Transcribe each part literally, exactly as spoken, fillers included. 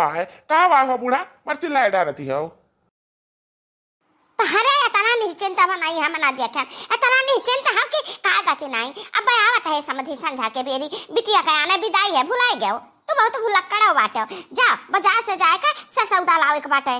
आए, का हुआ हो बूढ़ा, मर चिल्लाए डारती हो? तहरे एतना निश्चिंत बनाई हम ना देखेन, एतना निश्चिंत हो कि का गति नाई। अब आवत है समधी संझा के बेरी, बिटिया का आने विदाई है, भुलाई गयो। तू बहुत भुलक्कड़ हो बाटे हो। जा, बाजार से जाए के से सौदा लावे के बाटे।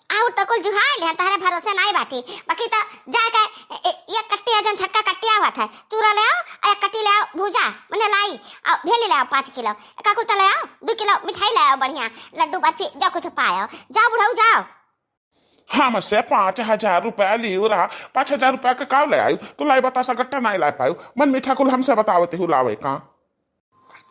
आउर तो कुल जुहाई लेहन, तहरे भरोसे नाई बाटी। बाकी तो जाए के ए-, ए-, एक कट्टी है, जौन छोटका कट्टी आवत है, चूरा ले आओ, और एक कट्टी ले आओ भूजा, मने लाई, और भेली ले आओ पाँच किलो, एक कुल तो ले आओ, दो किलो मिठाई ले आओ बढ़िया, लड्डू बर्फी, जो कुछ पायो, जाओ बुढ़ऊ जाओ। हमसे पाँच हजार रुपया लियो रहा, पाँच हजार रुपया के काव ले आयु? तो लाई बतासा गट्टा नाई ला पायु, मन मीठा कुल हमसे बतावती हूँ लावे का।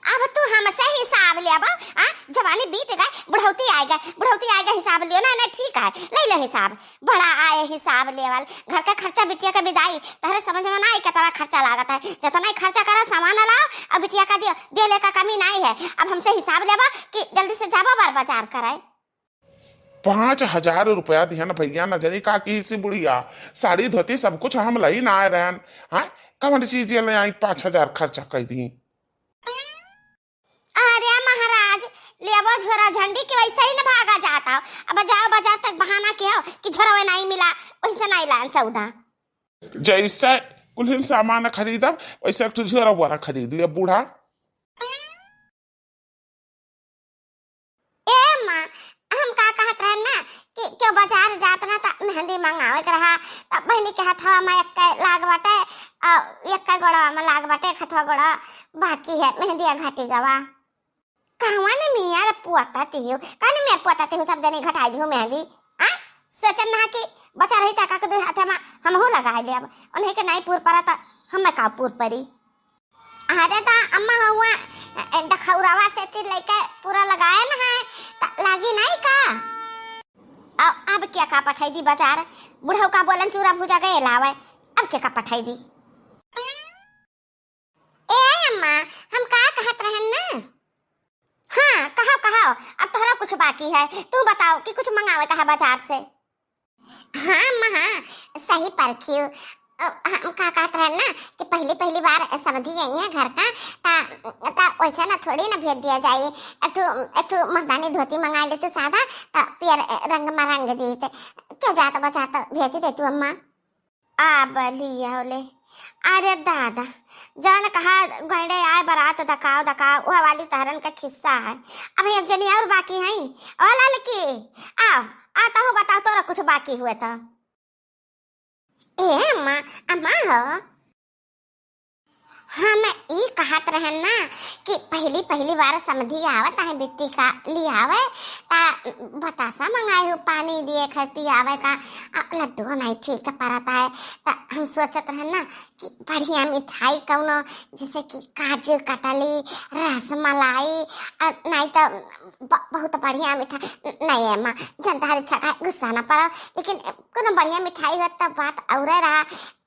अब तू हमसे हिसाब लेबा, आ? जवानी बीत गए, बुढ़ौती आए गए, बुढ़ौती आए गए, हिसाब लियो ना, ना ठीक है, ले ले हिसाब। बड़ा आए हिसाब लेवल, घर का खर्चा, बिटिया का विदाई, तहरे समझ में ना आई कितना खर्चा लागत है। जितना ही खर्चा करो, सामान लाओ और बिटिया का दियो, देले का कमी नहीं है। अब हमसे हिसाब लेबा कि जल्दी से जाबा बार बाजार करे। पाँच हजार रुपया दिहन भैया, न जानी का की सी बुढ़िया, साड़ी धोती सब कुछ हम लई ना आए रहन। हाँ, कवन चीज ये ले आई पाँच हजार खर्चा कर दी? अरे महाराज, लेबो झोरा झंडी के वैसे ही न भागा जाता हो। अब जाओ बाजार तक बहाना के हो कि झोरा नहीं मिला, वैसे नहीं लान सौदा। जैसे कुल्हिन सामान खरीदब, वैसे एक ठो झोरा बोरा खरीद लिया बूढ़ा। ए माँ, हम का कहत रहन ना कि केहू बाजार जात ना त मेहंदी मंगावे के रहा, त बहिनी के हथवा में एक लाग बाटे, आ, एक गोड़वा में लाग बाटे, एक हथवा गोड़वा बाकी है, मेहंदी घटी गवा। कहवा ने मियाँ रे पुआता तिहु, कहने मियाँ पुआता तिहु, सब जने घटाई दिहु मेहंदी। आ? सोचन ना कि बचा रही त का के दू हाथ में हमहू लगाई लेब। उन्हीं के नहीं पूर परा त हमें का पूर परी। अरे ता अम्मा हुआ, ए, डखौरावा से ती लइके पूरा लगाए न है, त लागी नहीं का? अब, अब क्या का पठाई दी बाजार? बुढ़ऊ का बोलन चूरा भूजा गए लावे, अब क्या का पठाई दी? ए अम्मा, हम का कहत रहन ना? हाँ, कहो, कहो, अब तोहरा कुछ बाकी है, तू बताओ कि कुछ मंगावत है बाजार से? हाँ, अम्मा, हाँ, सही परखियो। अ, हम का कहत रहन ना कि पहली, पहली बार समधी आई है घर का, ता, ता वैसे ना थोड़ी ना भेज दिया जाए। एक ठो, एक ठो मर्दानी धोती मंगा लेते सादा, ता पियर रंग में रंग देते। क्या जात बचात भेज दे तू अम्मा? आ बलिया होले। अरे दादा, जौन कहा गैंडे आए बारात दकाओ, दकाओ, वह वाली तहरन का खिस्सा है। अब एक जनी और बाकी है। ओ ललकी, आओ, आ तहु बताओ तोरा कुछ बाकी हुए तो। ए अम्मा, अम्मा हो। हम ई कहत रहन ना कि पहली, पहली बार समधी आवत है बिट्टी का लियावे, ता बतासा मंगाई हो, पानी दिए खाए पियावे का, आ लड्डू नहीं ठीक परत है। ता हम सोचत रहन ना कि बढ़िया मिठाई कौनो, जैसे कि काजू कतली, रसमलाई, आ नहीं तो ब-, बहुत बढ़िया मिठाई, नहीं है माँ, जनता हर इच्छा का गुस्सा ना पड़ो, लेकिन कोनो बढ़िया मिठाई होत त बात औरे रहा।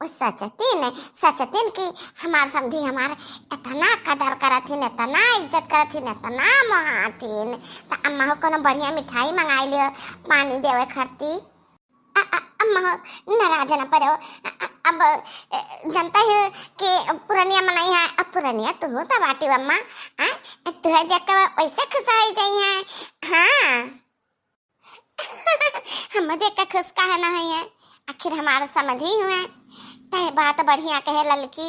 ओ सचतिन, सचतिन कि हमार समधी हमार इतना कदर करथिन, इतना इज्जत करथिन, इतना मोहाथिन। त अम्मा हो कोनो बढ़िया मिठाई मंगाई लियो पानी देवे खरती। अ-, अ-, अम्मा हो नाराज न पड़ो। अ-, अ-, अब, अ, जनता ही कि पुरनिया मनई है, अब पुरनिया तू तो बाटी अम्मा, आ? तू देख के वैसे खुश हो जाई है। हाँ। हम देख के खुश काहे ना होई है? आखिर हमार समधी हुए। तय बात बढ़िया कहे ललकी।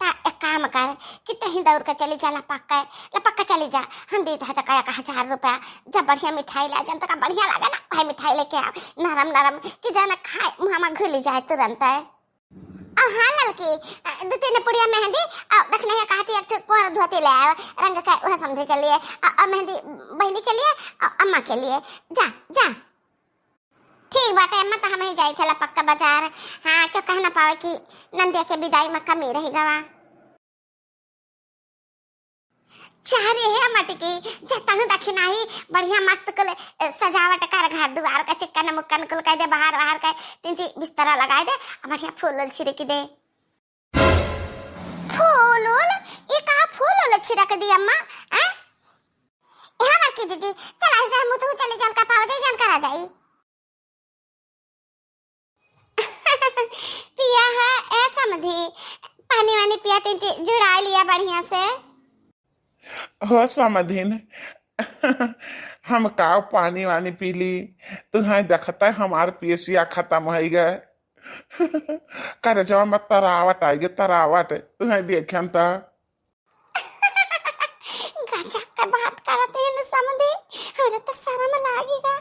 ता एक काम कर कि तहीं दौड़ के चली जा लपक के, लपक के चली जा। हम दे दे तका एक हजार रुपया, जब बढ़िया मिठाई ला जन तका बढ़िया लागे ना, वही मिठाई लेके आ, नरम नरम कि जाना खाए मुँह में घुली जाए तुरंत। और हाँ ललकी, अ, दो तीन पुड़िया मेहंदी, और देखने है कहती एक ठो कोर धोती ले आयो रंग के, वह समधी के लिए, और, और मेहंदी बहनी के लिए, और अम्मा के लिए। जा, जा। ठीक बाटे अम्मा, तो हम ही जाई थे लपक के बाजार। हाँ, क्यों कहना पावे कि नंदिया के विदाई में कमी रही गवा। चाह रे हे मटकी, जतहु दखिनाही बढ़िया मस्त कुल, ए, सजावट कर, घर दुआर का चिक्कन मुक्कन कुल कर दे, बाहर बाहर का तीन ची बिस्तरा लगाई दे, आ बढ़िया फूल उल छिड़क दे। फूल उल? ई का फूल उल छिड़क दी अम्मा? हैं? ए हमर की दीदी, चला इसे हम तू चली जान का पाव जाई, जान करा जाई। पिया है, ए समधी, पानी वानी पिया, तीन चीज जुड़ा लिया बढ़िया से। हो समधिन, हम काव पानी वानी पी ली, तुहैं देखतै हमार पियसिया खतम होइ गै। करजवा में तरावट आइ गै, तरावट, तुहैं देख्यन त। गजब के बात करत हैं समधी, हमरा त सरम लागिगा।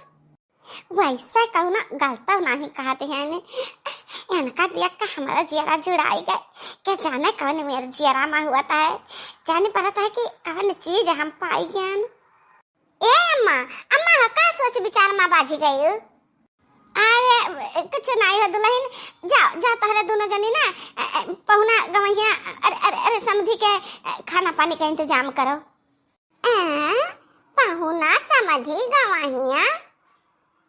वैसे कउनो गलतौ नाहीं कहत हैं ने, इनका देख के हमारा जियरा जुड़ाइ गै। के जाने कौन मेरे जियरा मा हुवत है, जाने परत है कि कौन चीज हम पाइ गयन। ए अम्मा, अम्मा हो का सोच विचार मा बाझि गयू? अरे कुछ नाहीं हो दुलहिन, जाव जाव तहरे दुनो जनी ना, अ, अ, पहुना गवहिया, अरे अरे अरे समधी के, अ, खाना पानी का इंतजाम करो। अ, पहुना समधी गवहिया,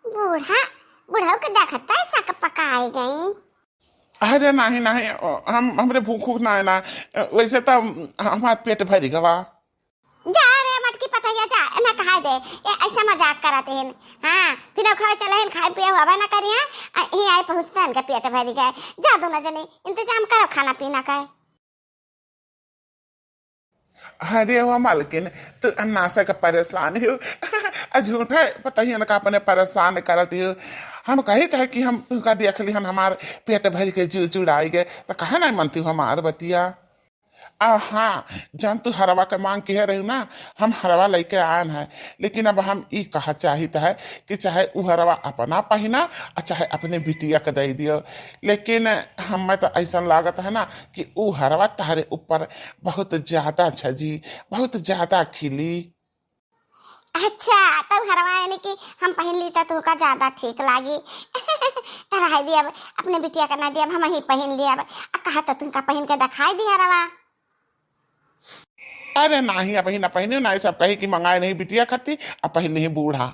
बूढ़ा, बुढ़ऊ के देखत है सक पकाइ गई। अरे नाहीं नाहीं, अ, हम, हमरे भूख ऊख नाहीं ना, अ, वैसे त हमार पेट भरि गवा। जा रे मटकी पतैया जा, ना कहाय दे, ए, ऐसा मजाक करत हैं। हाँ, फिर अब खावे चले हैं, खाए पिए हुआ ना करिया, आ, ही आए पहुँचते हैं, इनके पेट भरि गै। जा दुनो जनी, इंतजाम करो खाना पीना का। अरे वो मलकिन, तू अन्नासे का परेशान हो, आ झूठा पतैया ना का अपने परेशान करत हो। हम कहित है कि हम तुहका देख लिहन, हमार पेट भरि के जू जुड़ाइ गै, त काहे नाहीं मनती हो हमार बतिया? आ हाँ, जौन तू हरवा के मांग किहे रह्यू ना, हम हरवा लइके आएन है, लेकिन अब हम ई कहा चाहित है कि चाहे ऊ हरवा अपना पहिना, आ चाहे अपने बिटिया के दइ दियो, लेकिन हमें त अइसन लागत है ना कि ऊ हरवा तहरे ऊपर बहुत ज्यादा छजी, बहुत ज्यादा खिली। अच्छा, तउ हरवा यानी कि हम पहिन ली त तुहका ज्यादा ठीक लागी। त रहे दियब, अपने बिटिया का ना दियब, हमहीं पहिन लियब। आ कहा त तुहका पहिन के देखाइ दी हरवा। अरे नाहीं, अबहीं ना पहिने, ना सब कही कि मंगाए नहीं बिटिया खाती, अब पहिने ही बूढ़ा।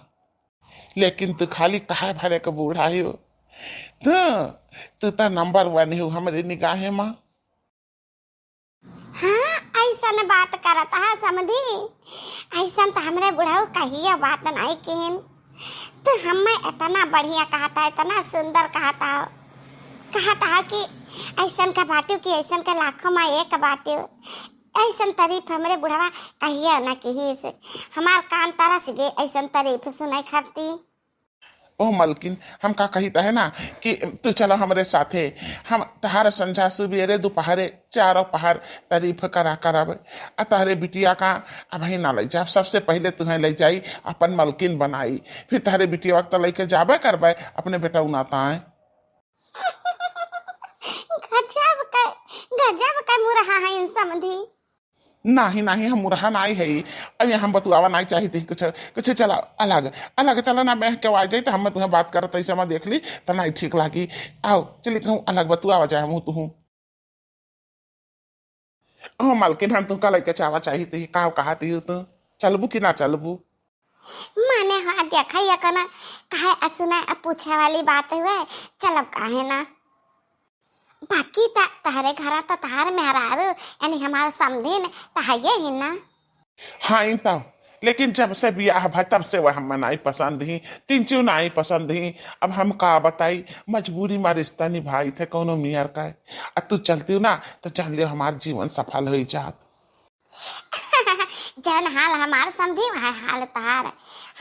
लेकिन तू खाली कहे भरे के बूढ़ा ही हो। तू, तू त नंबर वन ही हो हमरे निगाहे मा। हाँ, अइसन बात करत हा समधी, अइसन त हमरे बुढ़ऊ कहियो बात नाहीं किहिन। तू हमें इतना बढ़िया कहत हा, इतना सुंदर कहत हा, कहत हा कि अइसन का बाटू कि अइसन का लाखों मा एक बाटू। अइसन तारीफ हमरे बुढ़वा कहियो ना किहिस। हमार कान तरस गे अइसन तारीफ सुनै खरती। ओ मलकिन, हम का कहित है ना कि तू चलो हमरे साथे, हम तहार संझा सुबेरे दुपहरे चारों पहर तारीफ करा करब। आ तहरे बिटिया का अबहीं ना लइ जाब, सबसे पहिले तुहें लइ जाई, अपन मलकिन बनाई, फिर तहरे बिटिया के त लइके जाबे करबे अपने बेटउना ताए। गजब के, गजब के मुरहा है इन समधी। नाहीं, नाहीं, हम मुरहा नाहीं है। अब यहाँ हम बतुआवा नाहीं चाहित ही कुछ, कुछ चला अलग, अलग चला ना, मैं केहू आ जाई त हम तुहें बात करत ऐसे में देख ली, त नाहीं ठीक लागी। आओ, चली कहूँ अलग बतुआवा जाए हम तुहूँ। ओ मलकिन, हम तुहका लइके चावा चाहित ही, का कहत ही तू? चलबू कि ना चलबू? माने हाँ, देखा या कना, काहे असुना अब पूछे वाली बात हुए, चलब काहे ना। बाकी त तहरे घरा त तहार मेहरारू, यानी हमार समधिन, त हइये ही ना। हाँ, इन तब, लेकिन जब से बियाह भा, तब से वह हमें नाई पसंद ही, तिनचू नाई पसंद ही। अब हम का बताई, मजबूरी मा रिश्ता निभाई थे कौनो मियर का। अब तू चलती हो ना, तो जान लियो हमार जीवन सफल हो जात। जौन हाल हमार समधी, वह हाल तहार।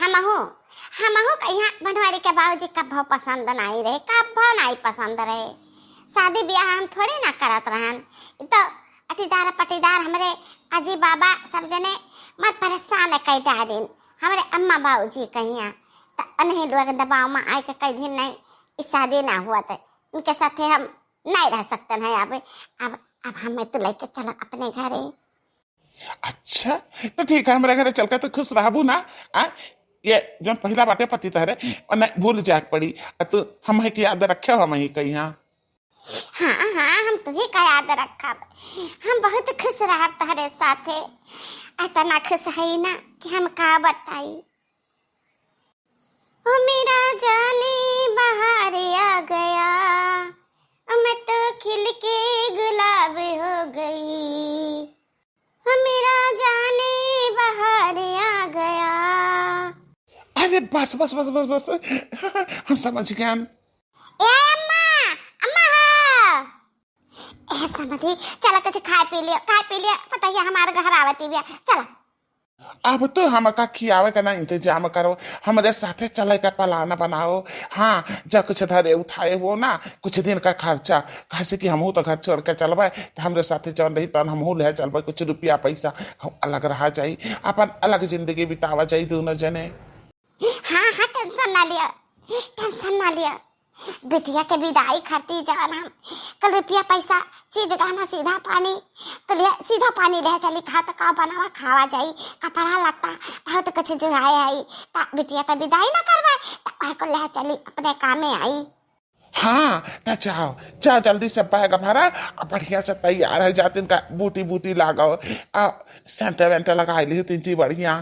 हमहू, हमहू कहिया बनवारी के बाबूजी कब्बो पसंद नाई रहे, कब्बो नाई पसंद रहे। शादी ब्याह हम थोड़ी ना करत रहन। ई तो अटीदार पटीदार हमरे अजी बाबा सब जने मर परेशान कई डारिन। हमरे अम्मा बाबूजी कहिया, त उन्हीं लोग दबाव में आए के कई दिन नहीं, ई शादी ना हुआ त इनके साथे हम नहीं रह सकते हैं। अब, अब, अब हमें तो लेके चला अपने घरे। अच्छा, तो ठीक है, हमारे घरे चल के तो खुश रहबू ना? आ, ये जौन पहिला बाटे पति तहरे, और नहीं भूल जाए के पड़ी, आ तू हम ही के याद रखे हो, हम ही कहिया। हाँ, हाँ, हम तुही का याद रखब। हम बहुत खुश रहब तहरे साथे। इतना खुश है ना कि हम का बताई। ओ मेरा जाने बहार आ गया, मैं तो खिल के गुलाब हो गई। ओ मेरा जाने बहार आ गया। अरे बस, बस, बस, बस, बस। हम समझ गए। ए अम्मा, अम्मा हो। ए समधी, चला कुछ खाए पी लियो, खाए पी लियो, पता ही हमारे घर आवती भी है। चला। अब तो हमका खियावे का ना इंतजाम करो, हमरे साथे चले का प्लान बनाओ। हाँ, जा कुछ धरे उठाए हो ना, कुछ दिन का खर्चा, काहे से कि हमहू तो घर छोड़ के चलबे, तो हमरे साथे जौन रही तौन हमहू ले चलबे, कुछ रुपया पैसा हम अलग रहा जाई, अपन अलग जिंदगी बितावा जाई दोनों जने। हाँ हाँ, टेंशन ना लिया, टेंशन ना लिया। बिटिया के विदाई खातिर जवन हम कल रुपया पैसा, चीज गहना सीधा पानी, तो ले सीधा पानी ले चली, खा तो का बनावा खावा जाई, कपड़ा लत्ता बहुत कुछ जुगाए आई, ता बिटिया तो विदाई ना करवाए, ता वह को ले चली अपने कामे आई। हाँ, त जाओ, जा जल्दी से बैग भरा, आ बढ़िया से तैयार है, जातिन का बूटी बूटी लगाओ, आ सेंट वेंट लगाई ली तीन चीज बढ़िया।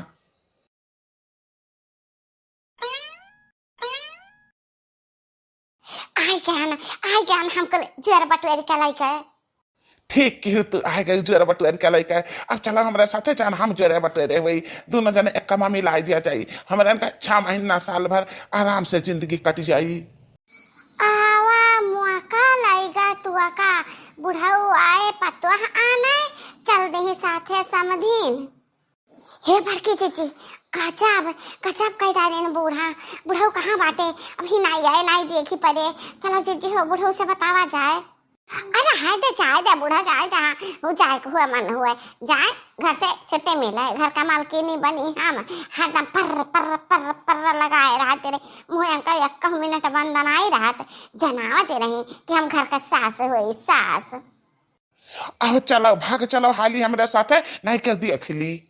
आइ गया ना, आइ गया ना, हमको जोर बटोर के लइके। ठीक की तू, आइ गई जोर बटोर के लइके। अब चलो हमरे साथे जान, हम जोर बटोर हुई, दोनों जने एक कमा मिलाई दिया जाई, हमरे इनका छह महीना साल भर आराम से जिंदगी कट जाई। आवा मुआका लइगा तुआका, बुढ़ऊ आए पतुआ आने, चल देही साथे समधिन। हे बड़की जीजी, गजब, गजब कह डालेन बूढ़ा। बुढ़ऊ कहाँ बाटे? अभी नाई आए, नाई देखी पड़े। चलो जीजी हो, बुढ़ऊ से बतावा जाए। अरे हाय दे, जाए दे बूढ़ा, जाए जहाँ वो जाए के हुए मन हुए, जाए घर से छुट्टी मिले, घर का मालकिनी बनी हम, हरदम पर्र पर्र पर्र पर्र लगाए रहते रहे, मुँह इनका एक मिनट बंद नाई रहत, जनावत रही कि हम घर का सास हुई, सास। अब चलो, भाग चलो हाली हमरे साथे, नहीं कर दिया खिली।